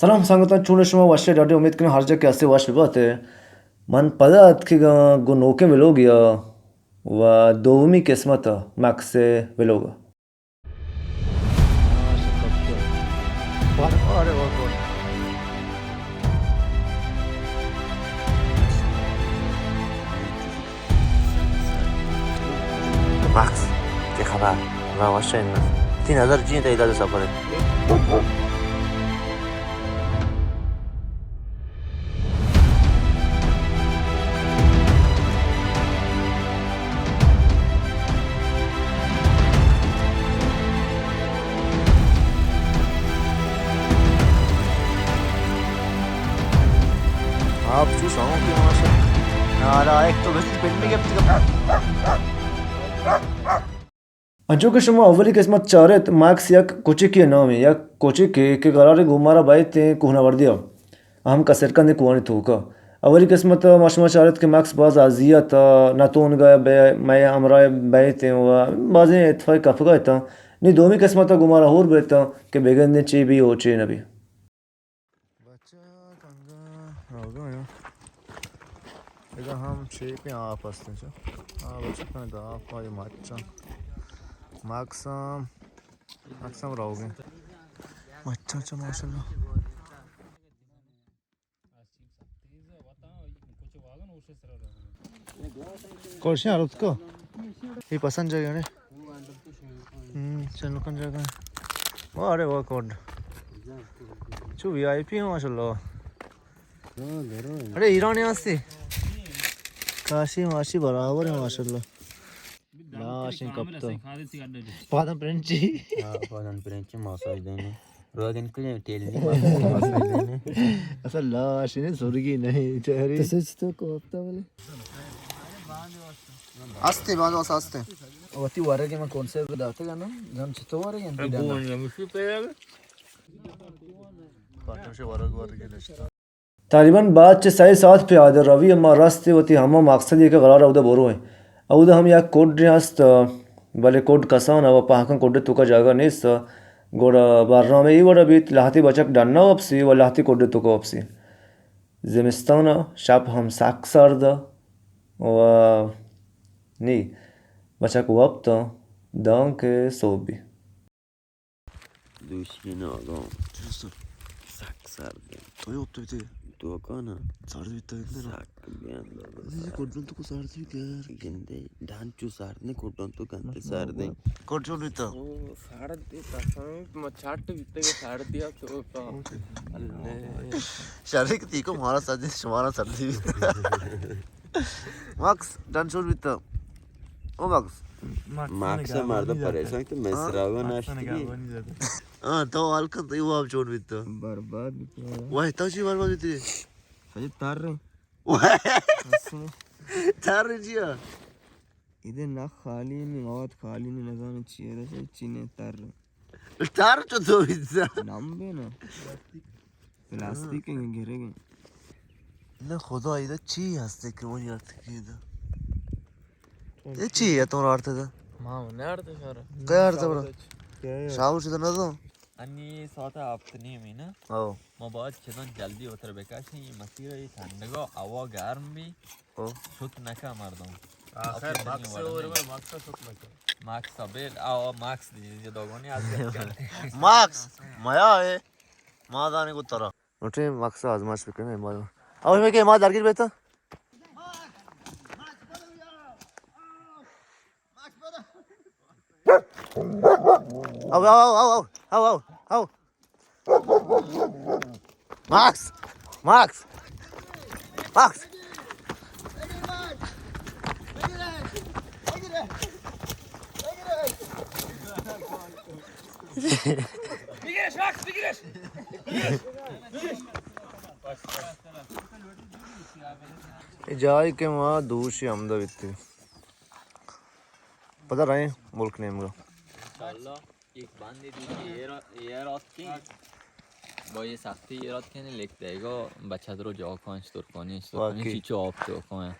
سلام سنگتاں، چون شما؟ وش ءُ ڈاڈ ئے؟ امید کناں ہر جا کہ ہست ئے وش بہ بات ئے۔ من پدا اتکگاں گوں نوکیں ولوگے ءَ و دومی قسمت ءَ مکس ءِ ولوگ ءَ۔ مکس، چے خبر؟ ما وش ایں نا؟ تئی نظر چی اِنت اے داد سفر ءَ؟ آپ چو ساؤں کہ ماشا۔ نالائک تو بس پن میں گپت۔ انچو کہ شما اولی قسمت چارت، مکس یک کچکے ءِ نامے، یک کچکے کہ قرارے گوں مارا بئیت ایں کوہنوردی ءَ، ہم کسرکندیں کوہانی توک ءَ۔ اولی قسمت ءَ ما شما چارت کہ مکس باز اذیت ءَ نتونگ ءَ بہ-، مئے ہمراہ بئیت ایں و بازیں اتفاق کپگ ءَ اتاں۔ نی دومی قسمت ءَ گوں مارا ہور بیت ایں کہ بگندیں چے بی و چے نہ بی۔ بچک انگا روگا ایں۔ اگا ہم چیپیں آپ ہستیں چا۔ آ بچکاں داپ آئی مچاں۔ مکساں، مکساں روگا ایں۔ مچاں چا ماشاءاللہ۔ کوشش آرت کو۔ یہ پسند جگہ نے۔ ہم، چنکن جگہ۔ واہ، ارے واہ، کوڈ۔ چو وی آئی پی ہیں ماشاءاللہ۔ ارے، ایرانی ہستی۔ کاشی ماشی برابر ہے ماشاءاللہ۔ لاشیں کپتو۔ پادم پرنچی۔ ہاں، پادم پرنچی ماساج دینے۔ روگن کلیں ٹیل نہیں، ماساج دینے۔ اصل لاش نہیں، سرگی نہیں، چہری۔ تو سچ تو کو ہفتہ بولے۔ ہستے، باز وس ہستے۔ وتی ورگ ءَ من کنسرو داتگ ءَ نہ، زم چتو ورگ ءَ انت ڈنا۔ پاٹم شے ورگ ورگ ءَ نشتا۔ تقریباً بعد چہ سئے ساعت پیادہ روی ءَ ما رست ایں وتی ہما مقصدے کہ قرار اودا برو ایں۔ اودا ہم یک کڈے ہست، بلے کڈ کسان ءَ و پہکاں کڈ ءِ توکا جاگہ نیست۔ گڑا برنامہ اے وڑا بیت، لہتے بچک ڈنا وپسی و لہتے کڈ ءِ توکا وپسی۔ زمستان ءَ شپ ہم سک سرد ءَ و نی بچک وپتاں دانکہ سہب بی۔ دوشی ناگاں۔ چرسا؟ سک سرد انت۔ تو یوت بیتے؟ تو کانا؟ سرد بیتا انت نا؟ سک بیان دادا۔ یہ کڈن تو کو سرد بیتے یار۔ گندے، ڈانچو سرد نے کڈن تو گندے سرد انت۔ کڈ چون بیتا؟ او، سرد بیتا۔ ما چاٹ بیتے کہ سرد دیا تو کا۔ اللہ۔ شریک تی کو مارا سردی، شمارا سردی۔ مکس، ڈن چون بیتا؟ او مکس۔ مکس ءَ مردم پریشان کہ مصرا و ناشتی۔ ہاں، تو حال کن، تو واب چون بیتا؟ برباد بیتا۔ واہ، تو چی برباد بیتی؟ سجے تر رہے۔ واہ۔ تر رہے جی ہاں۔ ادے نہ خالی نہیں، مواد خالی نہیں، نزانے چی ہے، چی نہیں تر رہے۔ تر چو تو بیتا؟ نم بے نا۔ پلاستیک ہیں، گرے گئے۔ نہ خدا، ادا چی ہستے کہ منی ارتکی ادا؟ اے چی ہے تو آرتے دا؟ ما نے آرتے شارا۔ کیا آرتے برا؟ شاور چیز نہ تو؟ انی ساعت ہفت نیمی نا؟ او۔ ما باید چدان جلدی اتر بکشیں، یہ مسیر ہے، ٹھنڈگا، ہوا گرم بھی۔ او۔ شت نکا مردم۔ آخر مکس اور میں مکس شت نکا۔ مکس بیل، آ، مکس دی، یہ دوگونی آج۔ مکس، میا ہے۔ ما دانے کو ترا۔ اٹھے مکس آزمائش بکنے، ما۔ او میں کہ ما درگیر بیتا۔ او، او، او۔ Mix, mix, mix. اے جاہے کہ ما دوشی ہمدا بیتگیں۔ پدا رئیں ملک نیمگا۔ انشاءاللہ یک بندے دوشی ایر، ایر آتکیں۔ با یہ سختی ایر آتکیں، لکھ دے گا، بچہ درو جا کن، چطور کنی، چطور کنی، واقعی۔ چی چو آپ چو کن۔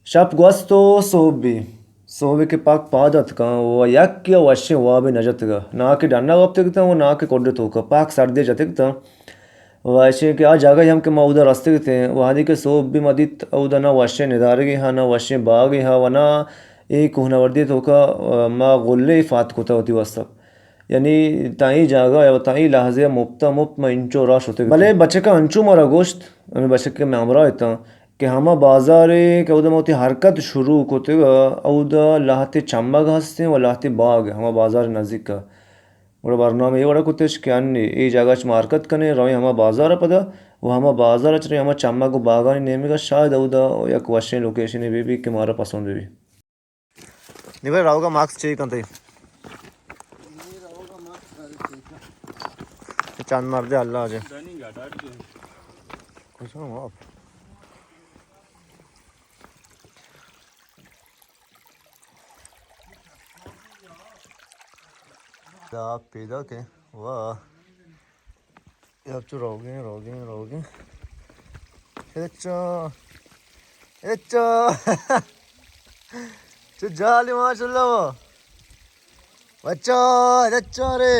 شپ گوست و سہب بی۔ سہبے کہ پاک پاد اتکاں و یکے ء وشیں وابے نہ جتگ ء۔ ناں کہ ڈن ء وپتگ اتاں و ناں کہ کڈ ء توک ء۔ پاک سردی ء جتگ اتاں۔ و ایشیں کہ آ جاگہ ہم کہ ما اودا رستگ اتیں، وہدے کہ سہب بھی ما دیت، اودا نہ وشیں ندارگے ہا، نہ وشیں باگے ہا، و نہ اے کوہنوردی توکا، آ، ما غلے فات کتا وتی واسطہ۔ یعنی تاں اے جاگہ یا تاں اے لحظہ مپتا مپت ما انچو راہ شتگ اتیں۔ بلے بچکا انچو مارا گوشت، ہمیں بچک کہ میں ہمراہ اتاں، کہ ہما بازارے کہ اودا ما وتی حرکت شروع کتگ، اودا لہتے چمگ ہستیں و لہتے باگ، ہما بازار نزیک ء۔ گڑا برنامہ اے وڑا کتش کہ انی اے جاگہ چ ما حرکت کنیں، رویں ہما بازار ء پدا، و ہما بازار ء چہ رویں ہما چمگ و باگانی نیمگ ء، شاید اودا یک وشیں لوکیشنے بہ بی کہ مارا پسند بہ بی۔ نی بھائی راوگا ماکس چیک انت۔ چند مرد اللہ جے۔ کچھ ہم آپ۔ دا پیدا کے۔ واہ۔ اے اب چو روگیں، روگیں، روگیں۔ اچھا۔ اچھا۔ چو جالی ماشاءاللہ وہ۔ بچہ، اچھا رے۔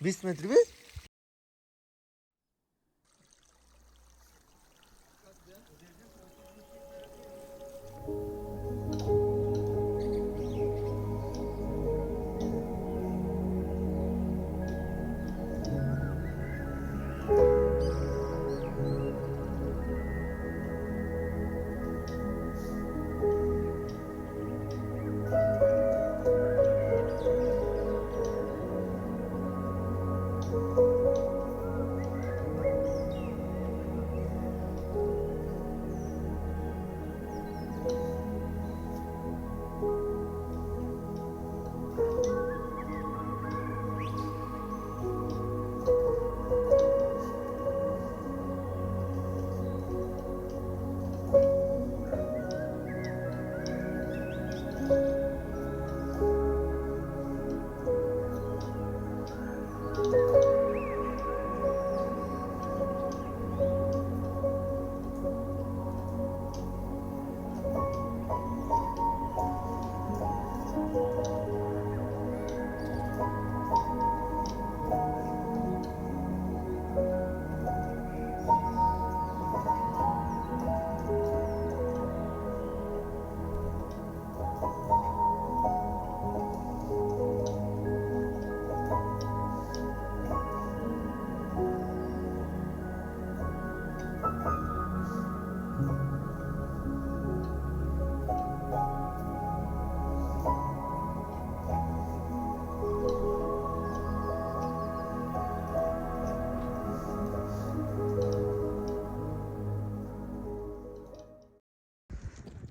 بیس متر بھی؟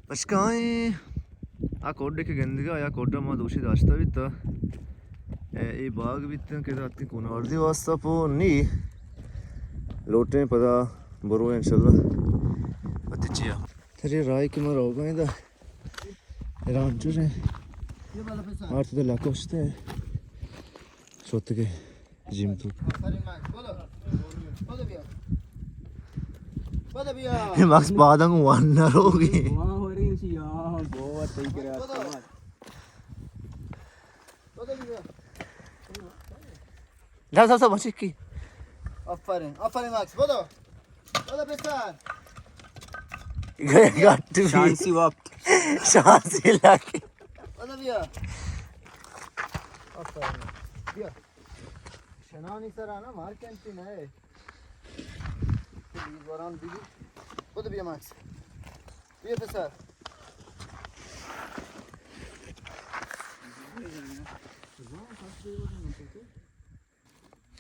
بچکائیں، آ کوڈے کہ گندگا، یا کوڈا ما دوشی داشتہ بیتا۔ اے، اے باغ بیتا کہ اتکیں کوناردی واسطہ پو نی لوٹیں پدا برو انشاءاللہ۔ وتی چیا؟ تری رائی کہ ما روگا ایں دا۔ ایران چوش ہیں۔ آرت دا لکوشتے۔ شوتگے۔ جیم تو۔ آفرین ماکس، بدو۔ بدو بیا۔ بدو بیا۔ اے ماکس پاداں گوں وان نہ روگی۔ وان ہو رہی اسی، ہاں، ہاں، گو تئی کرا۔ بدو۔ بدو بیا۔ جا، جا، جا، بچی کی۔ آفرین، آفرین ماکس، بدو۔ بدو پسر۔ گٹ بی۔ شانسی وقت۔ شانسی لگی۔ بدو بیا۔ آفرین۔ بیا۔ شنانی سرا نا مارکنٹی نہ اے۔ پلیز وران بی۔ بدو بیا ماکس۔ بیا پسر۔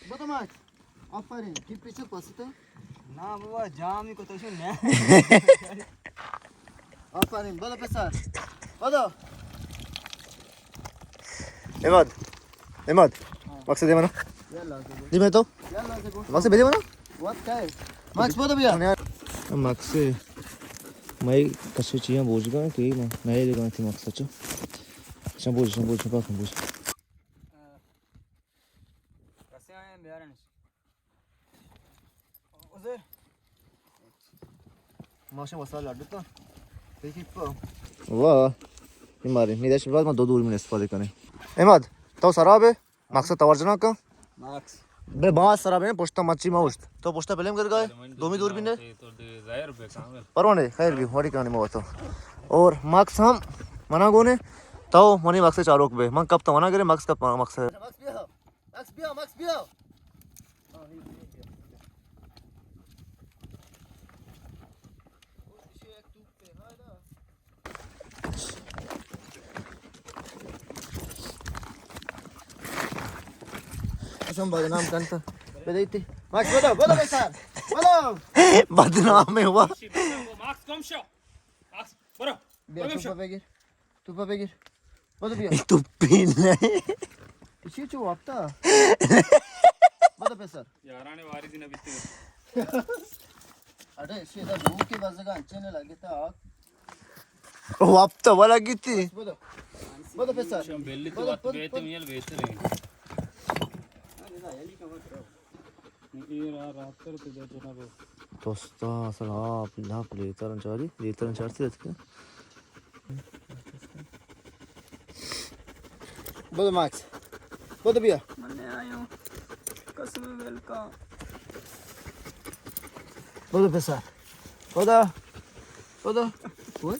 بدو ماکس۔ آفرین۔ کی پیچھے پاستا؟ نا بابا، جامی کو تو سن۔ آفرین، بدو پسر۔ بدو۔ عماد، عماد، ہاں۔ ماکس دے منا۔ یلا، دے۔ دی میں تو۔ یلا، دے۔ ماکس بدے منا۔ وات کائے؟ ماکس بدو بیا۔ ماکس، میں کسے چیاں بوجھ گا کہ میں نئے لگا تھی ماکس اچھا۔ شمبوج، شمبوج، شمبوج، شمبوج۔ کسے آئے ہیں بیارن۔ ماشاء وسال لڈتا۔ دیکھی کو۔ واہ۔ یہ مارے، میرے شباب ما دو دور میں استفادہ کریں۔ احمد، تو سراب ہے؟ ماکس توار جنا کا؟ ماکس۔ بے باز سرا بے پشتا مچی ما اوشت۔ تو پشتا فلم کر گئے؟ دومی دور بھی نے؟ پروانے، خیر بھی، وڑی کہانی ما تو۔ اور مکس ہم منا گونے، تو منی مکس چاروک بے۔ من کب تو منا کرے، مکس کب مکس ہے۔ مکس بیا، مکس بیا، مکس بیا۔ اسم بدنام کنت۔ بدیتی۔ ماکس بدو، بدو بسر۔ بدو۔ بدنام ہے وا۔ ماکس گم شو۔ ماکس، برو۔ بیا، برو گم شو۔ توپا بگیر۔ توپا بگیر۔ بدو بیا۔ توپی نہیں۔ اسی چو وقتا۔ بدو پسر۔ یارانے واری دینا بیتے۔ اڑے، شیدا بھوکے بزگا انچے نے لگتا۔ وپت ولا گیتی۔ بدو۔ بدو پسر۔ بلی تو بدو، وقت بدو، بیت بدو۔ میل بہتر ہے۔ اے را رات کر تو دے جناب۔ توستا اصل آپ لاپ لیتر چاری، لیتر چارتی اتکے۔ بدو ماکس۔ بدو بیا۔ من نے آیو۔ قسم ویلکا۔ بدو پسر۔ بدو۔ بدو۔ اوئے۔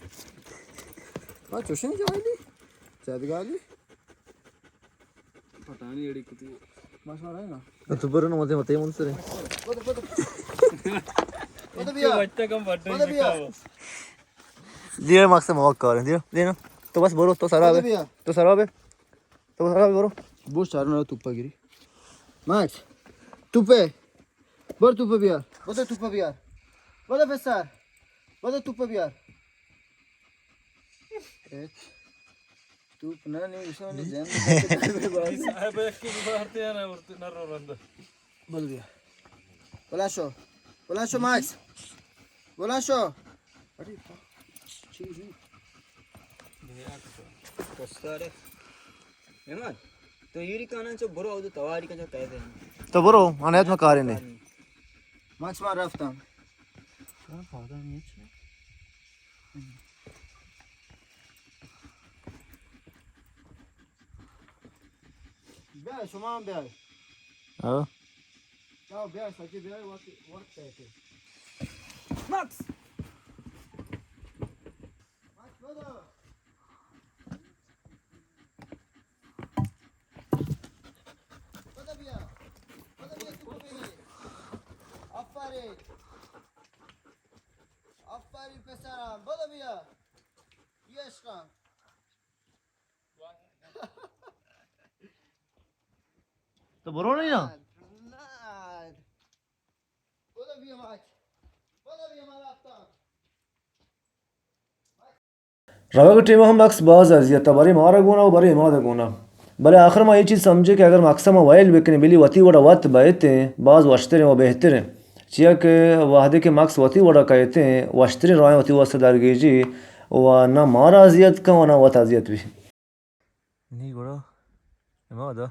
ما چوشن جوائے دی۔ زیادگالی۔ پٹانی اڑی کتی۔ بس آ رہا ہے نا۔ تو برو نا، متے، متے من سرے۔ بدو، بدو۔ بدو بیا۔ بچہ کم بٹے بدو بیا۔ دیر مقصد موقع کریں، دیر، دیر۔ تو بس برو، تو سرا بدو بے۔ بیا۔ تو سرا بے۔ تو بس آرام برو۔ بوش چارنا توپا گیری۔ ماکس، توپے۔ بر توپا بیار۔ بدو توپا بیار۔ بدو پسر۔ بدو توپا بیار۔ اے، توپ نہ، نہیں، اسے نہیں، جان۔ صاحب، ایک کی مارتے ہیں نا، اور تو نہ رو رندا۔ بدو بیا۔ بلند شو۔ بلند شو، ماکس۔ بلند شو۔ ارے، چی جی؟ پستارے۔ احمد، تو یوری کانن چو برو، او تو تواری کن چو قید ہے۔ تو برو، عنایت ما کاری نہیں۔ ماکس ما رفتم۔ کار فائدہ نہیں ہے۔ بیا، شما هم بیای۔ ہاں۔ بیا، بیا، سچی بیا، وقت، وقت ہے کہ۔ ماکس! ماکس، بدو۔ بدو بیا۔ بدو بیا، تو کو بگی۔ آفرین۔ آفرین پسرم۔ بدو بیا۔ یه عشقم۔ تو برو نہیں نا؟ نہ۔ بدو بیا ماچ۔ بدو بیا ماچ۔ روگ ٹیم ہم مکس باز اذیت، برے مارا گونا و برے مادا گونا۔ بلے آخر ما یہ چیز سمجھے کہ اگر مکس ما ویل بکنیں، بلی وتی وڑا وت بایتیں، باز وشتریں و بہتریں۔ چیا کہ وہدے کہ مکس وتی وڑا کئیتیں، وشتریں راہیں وتی واسطہ درگیجی و نہ مارا اذیت کن و نہ وت اذیت بی۔ نی گڑا امادا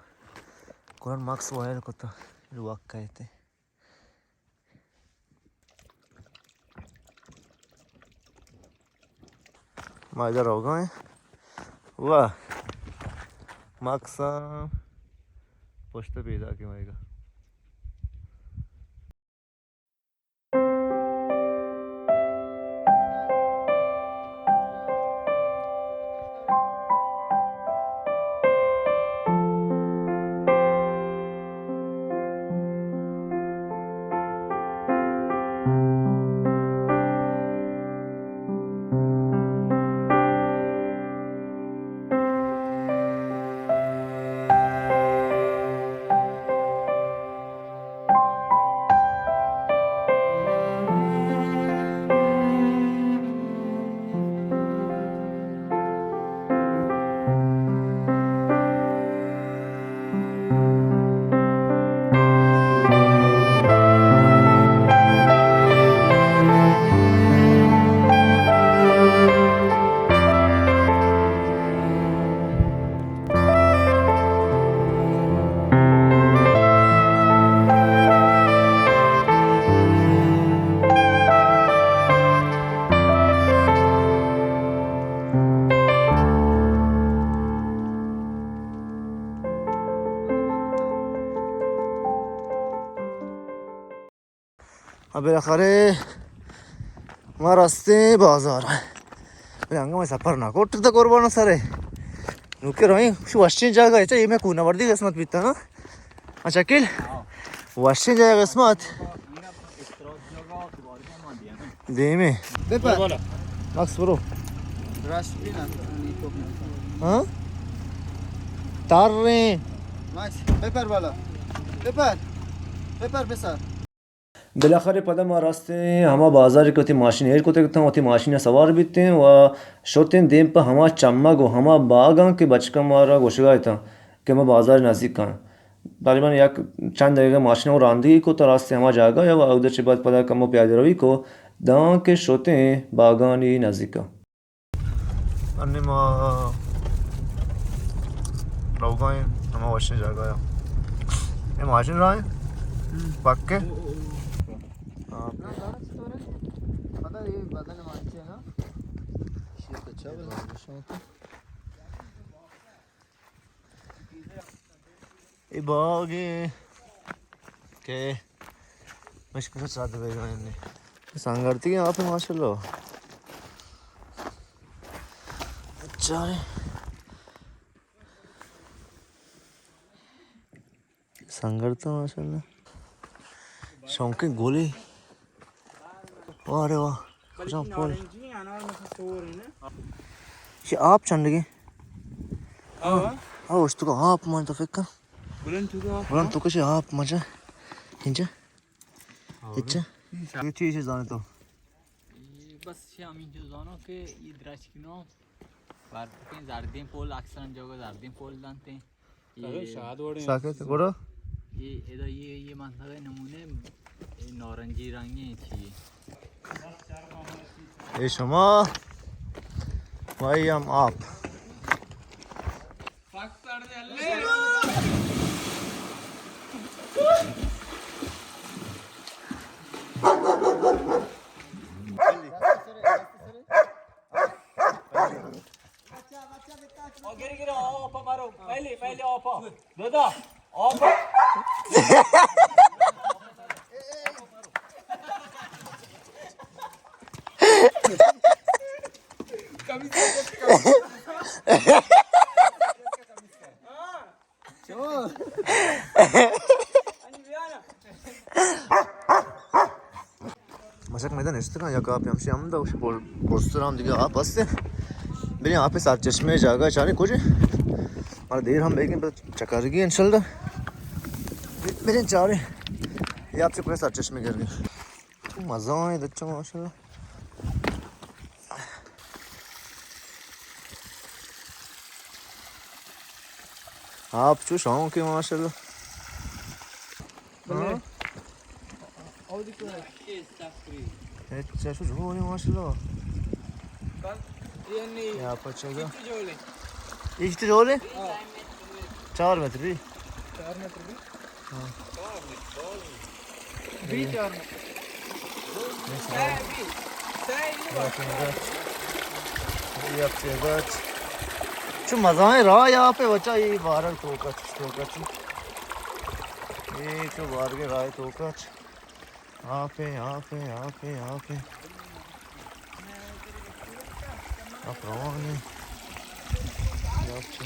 قرآن مکس وائر کتا، لوگ کئیتیں۔ ما ادا روگا ہیں۔ واہ۔ مکساں پشت پیدا کے مائے گا۔ اب بالاخره ما رستیں بازار. بلے انگا ما سفر نہ کٹ تا قربان سرے. نوکے رویں، شو وشیں جاگہ ہے، چاہیے میں کوہنوردی قسمت بیتا نا. اچھا، شکیل؟ وشیں جاگہ قسمت. دیمے. بپر. مکس برو. راست بی نا. ہاں؟ تار رہے. مکس، بپر بالا. بپر. بپر پسر. بالاخرہ پدا ما رستیں ہما بازار کہ وتی ماشین ایر کتگ اتاں، وتی ماشین ءَ سوار بیتیں و شتیں دیم پہ ہما چمگ و ہما باگاں کہ بچکاں مارا گوشگا اتاں کہ ما بازار نزیک آں. تقریباً یک چند دقیقہ ماشین ءَ راندگی کت، رستیں ہما جاگہ ءَ و اود ءَ چہ بعد پدا کمو پیادہ روی کو داں کہ شتیں باگانی نزیک ءَ. انی ما روگا ایں ہما وشیں جاگہ ءَ. اے ماشین راہ ایں؟ پکے؟ ہاں. پتہ اے بدن مانچے نا. اے باغ ایں کہ مشکل سرد بیگا ایں. سنگرتی آپ ایں ماشاءاللہ. اچھا رے. سنگرتا ماشاءاللہ. شوقیں گلے. واہ رے واہ. کجام پل. یہ آپ چنڈگے. ہاں. ہاں، اس تو آپ مان تو فکر. بلند تو کا. بلند تو کشے آپ مجا. انجا. اچھا. یہ چیز زانے تو. بس یہ ہمیں جو زانو کہ یہ درچک نو. بار زردیں پول، اکثراً جو زردیں پول دانتے. اے ساکت گڑا. اے ادا اے، اے منطقہ نمونے، اے نارنجی رنگیں چیے. اے شما بھائی ہم آپ. او گر گر، آپ مارو. پہلے، پہلے آپ. دادا، آپ. مشک میدان نشتگاں، یک آپ ہمشی ہم دا، پرستر ہم دیگہ آپ ہستے. بریں آپ سرچشمے جاگہ چاریں کجے. مارا دیر ہم بیگیں، بس چکرگی انشاءاللہ. بریں چاریں. یہ آپ سے کوئی سرچشمے گر گئے. تو مزہ آئیں دچا ماشاءاللہ. آپ چو شوق ہے ماشاءاللہ. ہاں؟ اچھا، شو جوڑے ماشاءاللہ. یا پچھا گا. ایشت جوڑے؟ چار متر بھی. چار متر بھی؟ ہاں. بی چار متر. چو مزائیں راہ یا پہ وچا یہ بارگ توکا چش توکا چش. یہ چو بارگے راہ توکا چش. آپ ایں، آپ ایں، آپ ایں، آپ ایں. آپ روان ایں. آپ چہ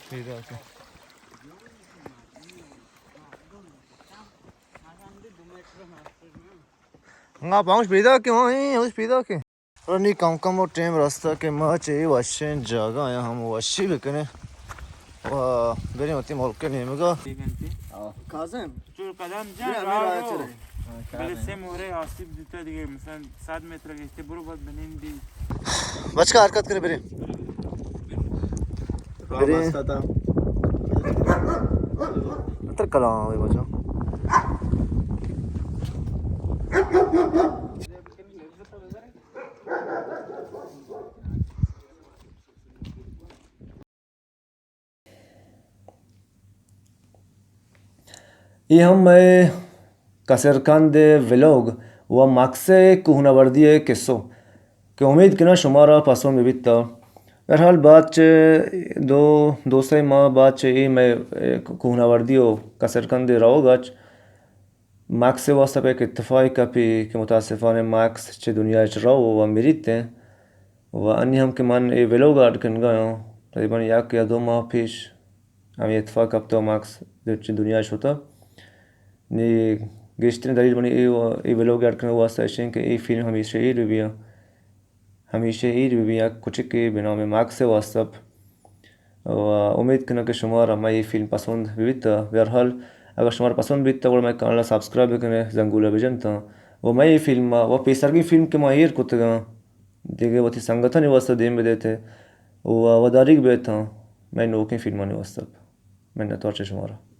پیداک ایں. ہاں، آپ ہمش پیداک ایں، ہاں، ہمش پیداک ایں. اور نی کم کم و ٹیم رستہ کہ ما چہ اے وشیں جاگہ آیا ہم وشی بکنیں و بریں وتی ملک نیمگا. کاظم، چو قدم جان بلے سے مورے آسیب دیتا دیگه، مثلاً صد متر گشتے برو بعد بنندی. بچکا حرکت کرے بریں. بریں. تر کلام ہوئے بچا. اے ہم مئے کسرکند ءِ ولوگ و مکس ءِ کوہنوردی ءِ کسو کہ امید کناں شمارا پسند بہ بیت. بہرحال بعد چہ دو، دو سے ماہ بعد چہ اے مئے کوہنوردی و کسرکند ءِ روگ اچ ماکس ءِ واستہ پہ یک اتفاقے کپی کہ متاسفانہ ماکس چہ دنیا چہ رو و مریت انت۔ و انی ہم کہ من اے ویلوگ اڈ کنگا آں، تقریباً یک یا دو ماہ پیش ہمے اتفاق کپتہ و ماکس چہ دنیا شتہ۔ نی گیشتریں دلیل منی اے، اے ویلوگ اڈ کنگ واستہ اش انت کہ اے فلم ہمیشہ ایر بہ بیاں، ہمیشہ ایر بہ بیاں یک کچکے بہ نام ماکس ءِ واستہ۔ و امید کناں کہ شمارا مئے اے فلم پسند بیت۔ بہرحال اگر شمارا پسند بیت گڑا مئے کانالا سبسکرائب بکنے، زنگولا بجنت و مئے اے فلم و پیسرگیں فلم کہ ما ایر کتگاں دگہ وتی سنگتانی واستہ دیم بدیت و وداریگ بیت مئے نوکیں فلمانی واستہ۔ منتوار چہ شمارا۔